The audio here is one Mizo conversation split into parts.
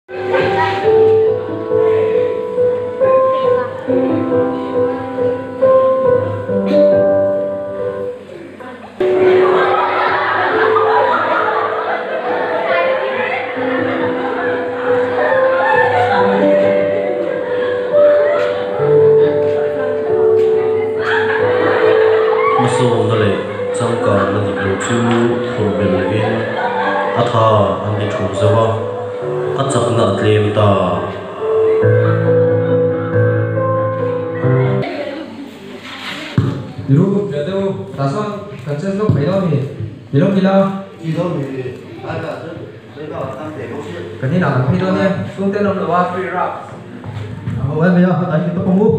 Hmasawnna leh changkanna dik lo chu thawh belh lehin a tha an ti thu zo a, a chakna a tlem ta. Tiru, fiah deuh u, tah sawn kan chest lawk mai dawn ni, ti lawk ila. Ti dawn ni, ai ka chuan rei bak ah tan teh bawk si. Kan inah kan phei dawn e, chhungte an awm lo a, free rap. A ho em mai a, ka dai ti tawp ang u.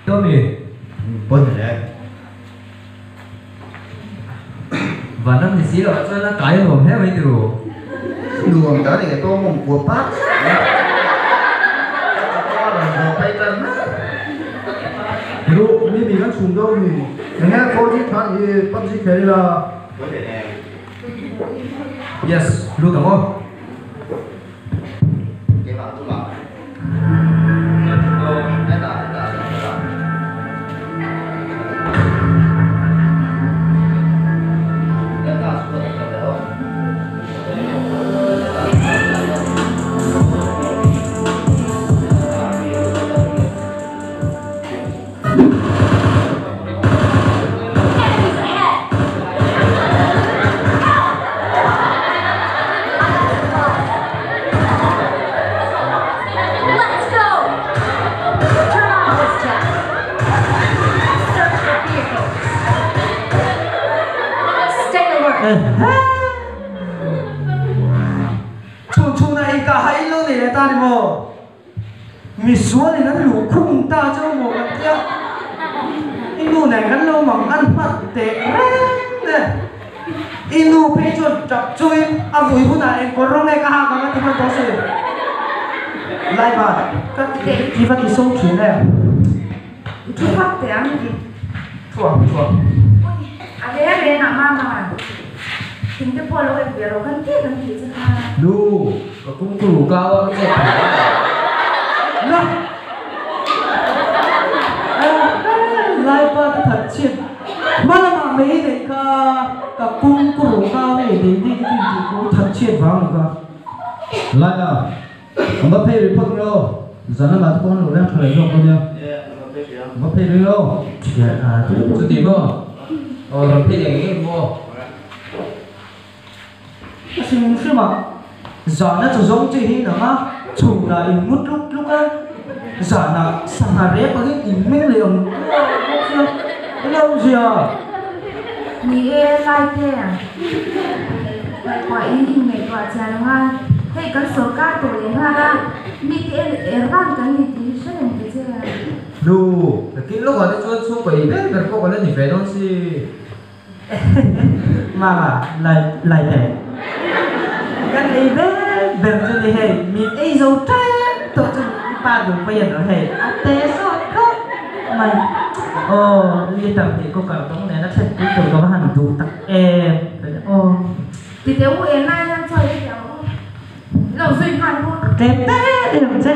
Tommy. Pawn le. Vanram ni si loh chuan a kai nuam hle mai tiro. Nuam ta ni to mawng kua pak. Tiro mi mi kan chhum deuh ni. Enge 4G tha hi PUBG khel ila. Yes, lut ang aw. Chhun chhun a ei ka hai lo nei leh ta ni maw? Misualin an luh khung ta chu maw kan tia i nu nen kan lo mang an hmat teh reng e. I nu phei chuan tap chungin a vui hunah engkawl rawng nge ka hak ang a ti hman tawh si. Laiba ka ti va ti so thin e. Thu phak teh ang. Thu ang thu ang. Ui a ve a ve nah mama. Thing te pawh lo ep ve rawh kan tih kan tih che kha. Nu ka kungkuru kau a ka chet phah a. Na Laipa te that chhiat hma lamah mai neih kha ka kungkuru kau nge dei dei te chu intih ku that chhiat vang ni kha. Laia, Ka va phei rih phawt nge aw, zan lamah te pawh an lo leng tha leh zawk dawn nia. Ka va phei rih aw. Chuti maw? Aw rawn phei leh ngei maw? A hrim hrim a, zana chaw zawng chi hi nang a, chhunah in mu tluk tluk a, zanah sangha rep angin in meng leh ang bawk sia, enge awmzia? Ni e, Laite, ngaihtuah in inngaihtuah chian ang a, hei kan sawrkar tawh leh nghal a, mite en er ran kan ni tih hi hre reng ta che a. Nu, nakin lawkah te chuan chhungkaw ei ber ber pawh ka la ni ve dawn si. Mama, lai lai teh. Kan ei ber ber chu ni hei, min ei zo tep tawh chu i pa duh pawh hian rawh hei, a te sawt khawp mai. Aw, liter hnih cooker dawng nena thlen pui tur ka va han duh tak em. Aw. Ti teh u, en lai hian chaw ei teh ang u. Lo zui nghal maw? Tlem te te ang che.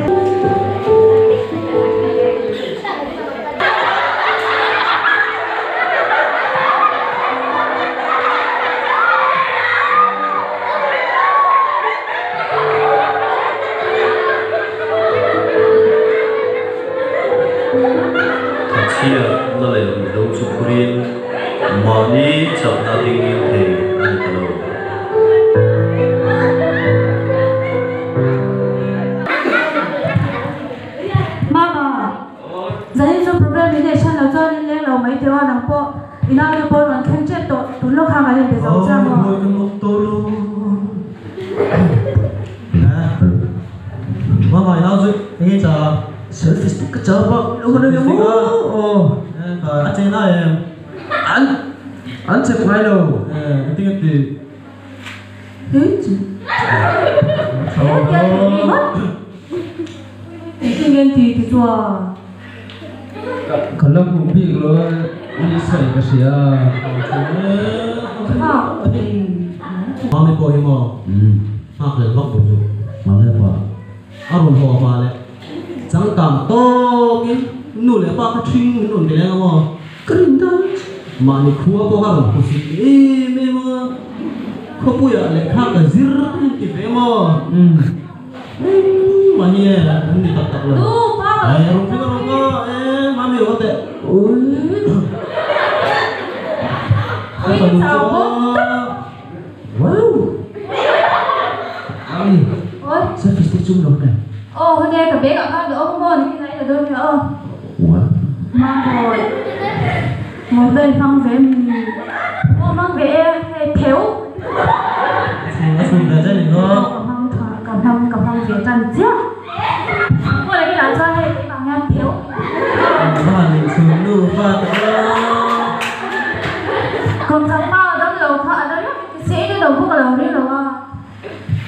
chep ngai lo. Engtin nge ti? Engtin nge ti ti chuan? Ka la hmu bik lo a, mi sawi ka hria. Mami pawh hi maw nghak leh vak duh chu. Mami pa. A rawn haw hma leh changkang tawkin nu leh pa kha ṭhing min rawn ti leng a maw? Ka rin dan chu. Mahni khua pawh kha rawn hmusit em em a, khawpuiah lehkha ka zir in ti ve maw? Engmah hi e an ni tak tak lo. Ai a rawn thleng a rawn ka e mami aw teh. Ka fanu chu a. Wow! Mami, selfie stick chu lo hne. Aw hne ka bag ah khan ka awm maw ni hi la dawn nia aw. Wow. Mambawi, mobile hmang ve em ni? Aw hmang ve e, hei pheu. A chhun ve che ni maw? Aw ka hmang tha, ka hmang ka hmang ve tan chiah. Aw leh kilah chuan hei keimah hian pheu. Ka han inchhun nu fa tak a. Kawmchakpa damlo kha a la reng ti se in lo bawk a lo ring lo a.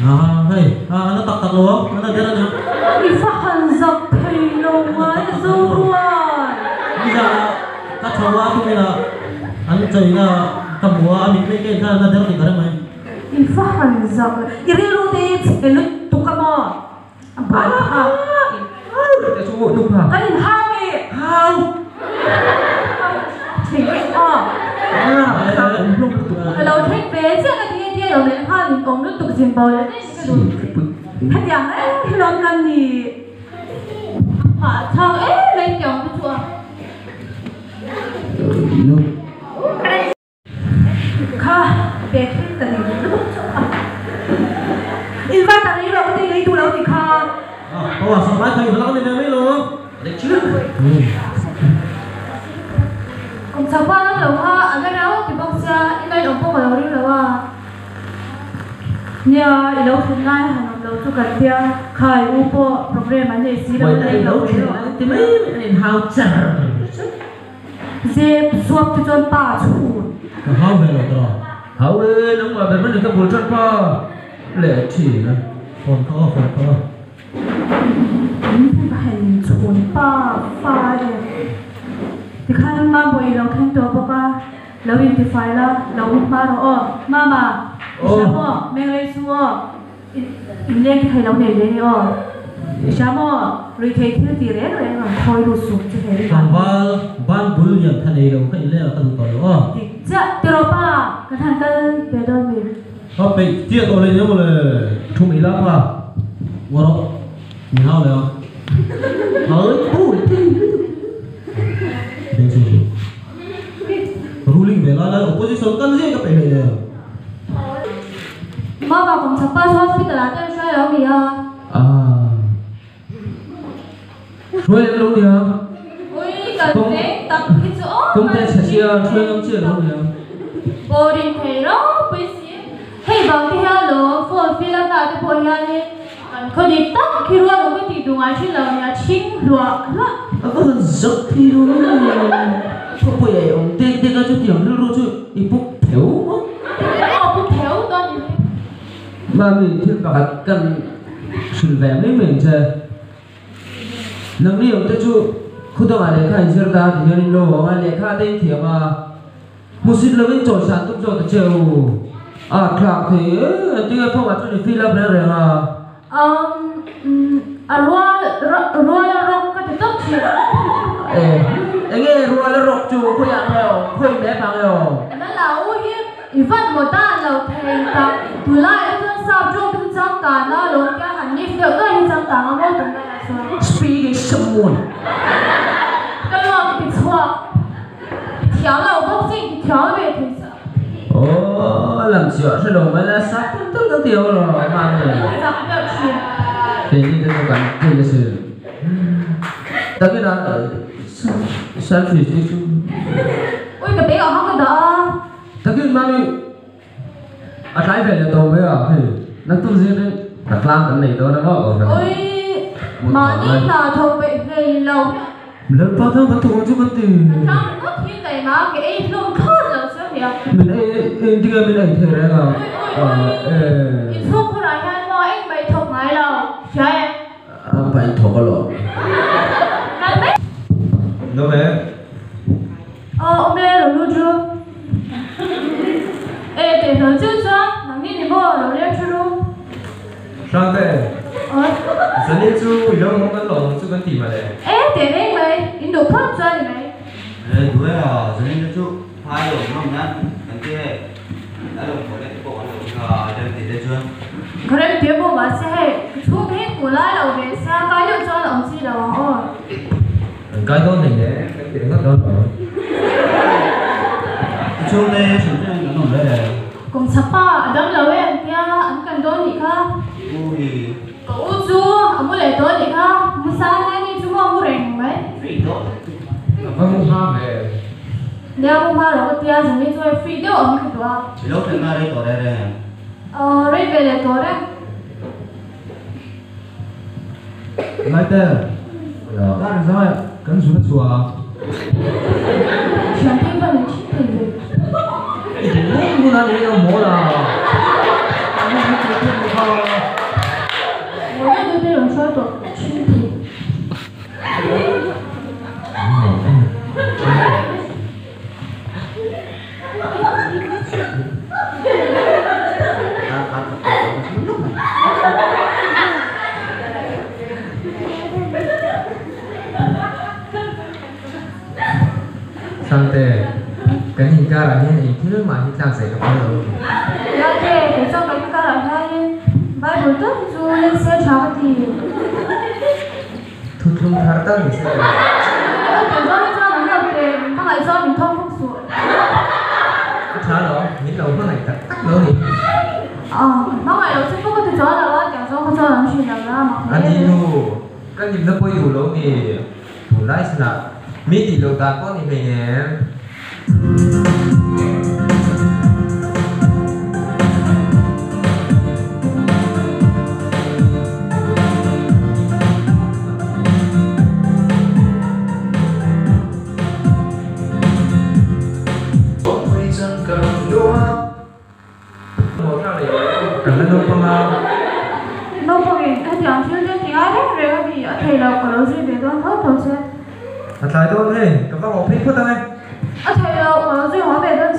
Aha hei a na tak tak lo a, a na der a nia. I va han zak thei lo ngai Zoruai. Nizanah ka chho a tumina an chaina ka hmu a, a mit mei ka en khan a na der tih ka hre mai. I va han zak lo, i rilru te hi chhe lutuk a maw? A buai phak. Kan in hau mi. Hau. Thei a. Ka lo thleng ve chiah ka ti nge tia lo leh nghal in awm lutuk zin bo leh daih ni ka duh. Hetiang reng hi lawm kan ni. Hah chhang em mai tiang te chu a. Kha pek hi ka nei duh lutuk chu a. Inverter i rawh ka ti lei duh lo tih kha. Aw a supply kha i va lak ni ve mai lo. Kum chhak pa lam lo kha a la reuh ti bawk sia i line awm pawh ka lo ring lo a. Nia i lo thlen lai han awm lo chu kan tia kha i u pawh program an nei si lo a leng lo mai rawh. Ti mai mai an inhau char char. Zep zuap te chuan pa chhun. Ka hau ve lo tawh. Hau e, nangmah ber mani ka bul tan pa leh thin a. Phone kha aw, phone kha aw. In va han chhun pa fa e. Tikhan Mambawi lo thleng tawh bawk a, lo intifai la, lo hma rawh aw. Mama, i hria maw? Mengrei chu aw. Inleng te thei lo nei ve ni aw. I hria maw? Ruihtheih thil tih reng reng rawn khawi lut sum chu he ringah hian. Tlangval ban bul lian tha nei lo kha inleng a ka duh tawh lo aw. Dik chiah tiraw pa, kan han kal ve dawn mi. Ka peih chiah tawh leh nia mawle. Thu mai la pa. Ngaw rawh, min hau leh ang. Hau pui thei lutuk. Beng chhung chu. Ruling ve lai lai opposition kan zia ka peih hlei nen. Mama kum chak pa chu hospital ah te an hruai lo mi a. Ah. Hruai lem lo nia. Ui kan veng tak hi chu aw. Kawng te chhe sia hruai ngam chiah lo nia. Boring thei ropui si. Hei vang te hian lo form fill up na te pawh hianin kan khaw dik tak khi rual awm ka tih duh ngai thin lo nia thing hluah hluah. A va han zak thei lo Khawpui a i awm dek dek a chutiang rilru chu i puk pheu maw? Aw puk pheu dawn ni hi. Mami thil pakhat kan hrilh ve mai mai ang che. Nangni awm te chu khudangah lehkha in zir ta ti hian in lo awm a, lehkha te in thiam a. Hmusit lovin chawisan tum zawk ta che u. A thlak thei e, engtin nge form ah chuan i fill up reng reng a? Um, a rual, rual a rawk ka ti tawp thin. E, enge rual a rawk chu khawiah nge awm, khawi map ah nge awm? Mala u hi i van maw dan lo thei tak, tunlai ah chuan sap tawng te chu changkan a lawm tia han lift deuh nuai hi changkang a maw tunlai ah chuan. Speaking someone. Ka luak i ti chhuak. I thiam lo bawk che i thiam ve thei sa. Aw lam chiah hre lo mai la sak tum tum kan ti lo mang nge. Sak deuh thin. Keini te chu kan pui a sin. Takin a selfie te chu. Ui ka bag ah khan ka dah a. Takin mami a tlai ve leh tawh mai a hei naktuk zing in ka tlang kan nei dawn a maw. Ui mahni hna thawk peih hlei lo. Lalpa thang kan thawk ang chu kan ti. Ka tlang ringawt hi taima ka ei hlawm thlawt lo chu a ni. tia. Min ei engtin nge min ei thei reng a? Inchhungkhurah hian maw engmah i thawk ngai lo, hria em? A paih thawk alawm. Kal mai. Nawm e. Aw awm e, lo lut ru. E teh hlawl chiu chuan nangni ni maw lo leng thu ru. Hrangte, Zani chu i lo hmang kan lawm ang chu kan ti mah le. E teh reng mai, in duh phawt chuan ni mai. E duh e a, Zani te chu phai lo nawm nan kan ti hei, a lo haw leh te pawh kan lo ti a, rem tih te chuan. Ka rem tir pawh mahse hei, ka chhung te hi hmuh lai lo ve sia, kai deuh chuan a awm chi lo ang aw. An kai dawn nei le, kan ti ringawt dawn lo. I chhungte hrilh chiah in kan awm ve le. Kum chhak pa a dam lo e an tia, an kan dawn nih kha. U hi. Ka u chu a mu leh tawh nih kha, mu sang nge ni chu maw mu reng mai. Free tawh. A va mu hma ve. Nia mu hma rawh ka tia, zan hi chu hei free deuh ang ka duh a. I lo thlen na rei tawh reng reng. Aw rei ve leh tawh reng. Ngaite, dar zai kan zun a chhuah a. Thiante va nei thin thei ve. I duh hun hun a ni lo mawl a. An hmun hi tih phut ni kha. Mawl deuh deuh te rawn hruai tawh thin thei. Sangte, kan inkarah hian eng thil mah hi tlak zai ka phal lo a ni. Naute, kei chuan kan inkarah hianin Bible tak hi chu len se tha ka ti. Thuthlung thar tak ni se tawh. Ka tih zawng hi chuan an lo pe, min hmangaih chuan min thawk fuk suh. Ka tha lo, min lo hmangaih tak tak lo ni. Aw, ka hmangaih lo che pawh ka ti chuan lo a, tiang zawng kha chuan an hrilh lo la, mak hle. A ni nu, ka hlimna pawh i duh lo ni, tunlai chhanah mi tih loh dan pawh ni hleinem. Kan la naupang a. Naupangin hetiang thil te ti ngai reng reng a ni, a thei lo ka lo zui ve dawn tho tho che. A tlai dawn hei, ka va haw phei phawt ang e. A thei lo, ka lo zui haw ve dawn.